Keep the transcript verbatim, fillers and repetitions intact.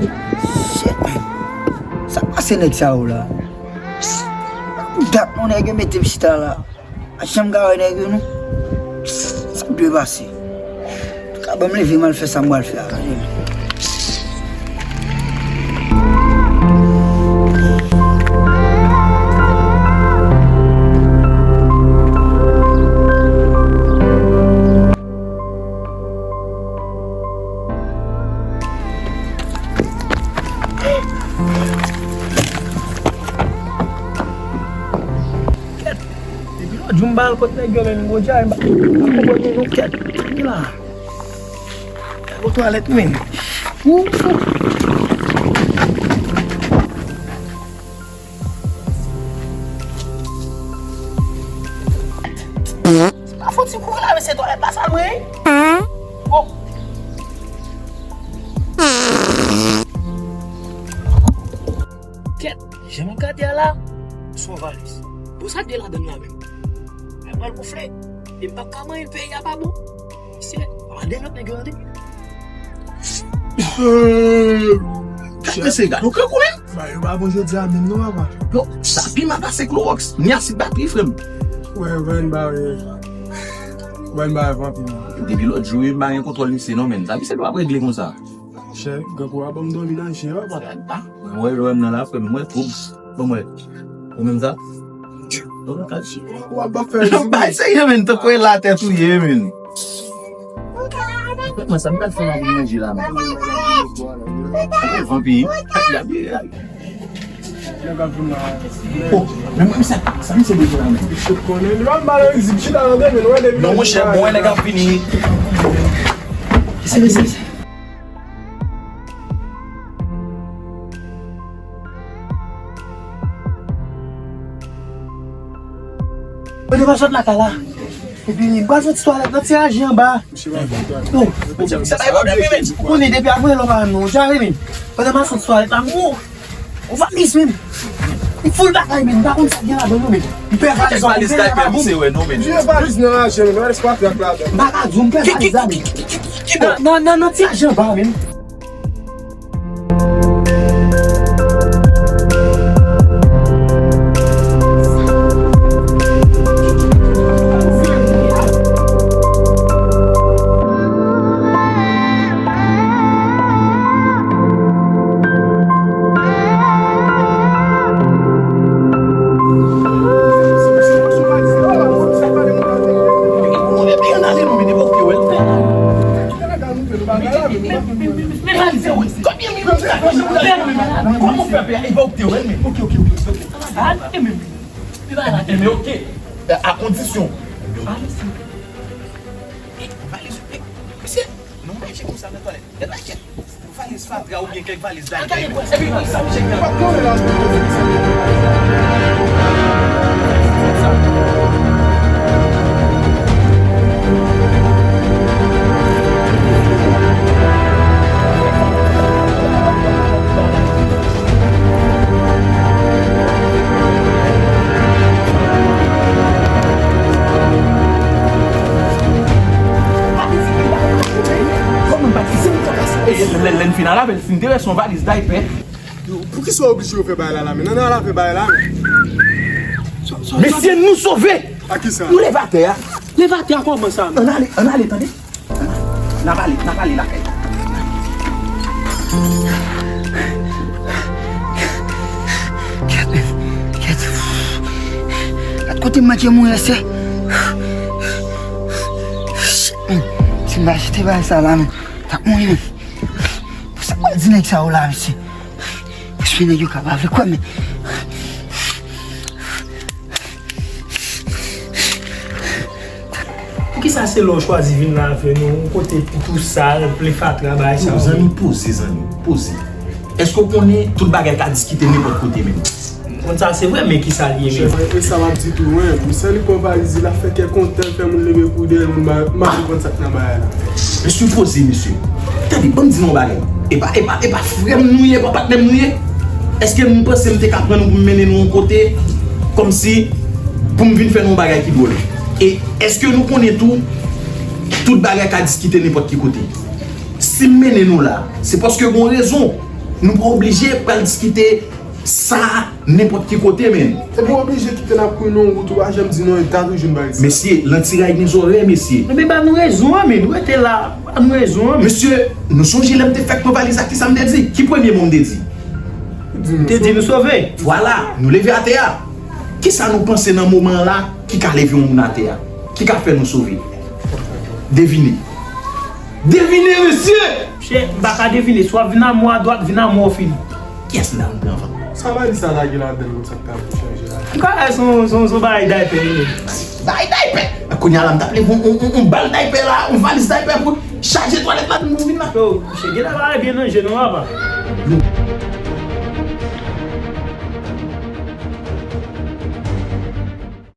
Shit, man. Sa k pase nèg sa yo la? Pou dat non nèg yo mete m chita la. A janm ka wè nèg yo non. Sa dwe pase. Ka ban m leve m al fè sa m pral fè a, gade. Kèt! Depi lòt jou m pa al kot nèg yo menm, Goudja, m pa konprann nou non, kèt. Ki la? Kèt, go twalèt menm. Wou! Se pa fòt ti kouri la, men se twalèt la sal mwen. Oh. Kèt, jan m ap gade a la, se yon valiz. Bon, sa k gen ladann la menm? Mwen pral gonfle. E m p ap ka manyen peyi a pa bon. Se pa de lòt nèg yo tande. Gad mesye, gad yon kankou menm. Ba yo pa bon jodi a menm non, papa. Yo, sa pi mal pase klowòks. Ni asid batri, frè m. Wè, wè, n ba wè. Wè, n ba wè vanpi non. Depi lòt jou, wi, m pa gen kontwòl misye non, menm. Sa misye dwe ap regle konsa. Chè, grankou a ban m dòmi nan je, papa. Mwen wè, lè w wè m nan la, frè m, mwen twoub. Bon, mwen. Ou menm sa? W ap ba fè. Bay serye, menm, tankou e la tèt ou ye, menm. Mwen sa m pral fè la pou manje la, menm. Vanpi. Oh, men mwen sa, sa misye bezwen la, menm. Misye konnen, li pa m ba l egzib, chita nan demen, wè depi. Non, monchè, bon, wè nèg ap vini. Mesye, mesye, mesye. Mwen te pa sot lakay la. Epi, m pral sot twalèt nan ti raje anba. Misye pa konn twalèt. Non. Misye, misye pa konn twalèt, men. Ou konnen depi apre lè w pa menm non, jare menm. Pandan m ap sot twalèt la, m wou. Yon valiz menm. Yon foul bagay menm. M pa konn sa k gen ladan non menm. M pè valiz la, m pè valiz la. Vye valiz nan raje menm. Valiz pa fèk ladan. M pa ka di w, m pè valiz la menm. Nan, nan, nan, nan ti raje anba menm. Kòman w fè pè a? E pa ou ki te wè l, men. Ok, ok, ok, ok. Enben, ok. A kondisyon. Valiz, mesye, nou mache konsa nan twalèt. Valiz fatra oubyen kèk valiz dayè. Epi, sa misye gen? Lè, lè n fin al avè l, si n te wè se yon valiz daypè. Yo, poukisa w oblije fè bagay la la, men? Ann al avè bagay la, men. Mesye, nou sove! A kisa? Nou leve atè a. Leve atè a kòman sa, men? Ann ale, ann ale, tande? Ann ale. N ap ale, n ap ale lakay. Kèt, kèt. Gad kote m manke mouri, sè. Shit, man. Si m pa jete bagay sa la, men. T ap mouri, men. Pou sa mwen di nèg sa yo la, mesye. Mesye, nèg yo ka pa vle kwè, men. Poukisa se lè w chwazi vin la avè nou, yon kote pou tou sal, plen fatra, bagay sa yo? Zanmi, poze, zanmi, poze. Èske w konnen tout bagay ka diskite nenpòt kote menm? Konn sa se vre, men kisa l ye menm? Chèf, e sa w ap di tou, wi. Misye li pran valiz li, l ap fè kè kontan, l fè moun leve kou dèyè l, moun pa, pa konn sa k nan bagay la. Mesye, poze, mesye. Tande, ban m di nou yon bagay. E pa, e pa, e pa frè m nou ye, e pa patnè m nou ye. Èske nou panse m te ka pran nou pou m mennen nou yon kote, kòmsi pou m vin fè nou yon bagay ki dwòl? E èske nou konnen tou, tout bagay ka diskite nenpòt ki kote? Si m mennen nou la, se paske gen yon rezon. Nou pa oblije pral diskite sa nenpòt ki kote, men. Epi w oblije kite n ap kouri nan yon wout ou pa janm di non, e ta toujou n pa di sa. Mesye, lantiray gen zòrèy, mesye. Men ba nou rezon an, men nou rete la. Ba nou rezon an, men. Mesye, nou sonje lè m te fèk pran valiz la, kisa m te di? Ki premye mo m te di? M te di nou sove. Vwala, nou leve atè a. Kisa nou panse nan moman an la ki ka leve yon moun atè a? Ki ka fè nou sove? Devine. Devine, mesye! Monchè, m pa ka devine. Swa vin a mò adwat, vin a mò fini. Kiyès m ta vin pran anvan? Sa valiz sa lage ladan l konsa k ta pou chanje la? M ka wè se yon, se yon, se yon bagay daypè li ye. Bagay daypè! Kounye a la, m t ap leve yon, yon, yon, yon bal daypè la, yon valiz daypè pou chaje twalèt la pou nou vin la. Yo, monchè, genlè bagay byen nan je nou, papa.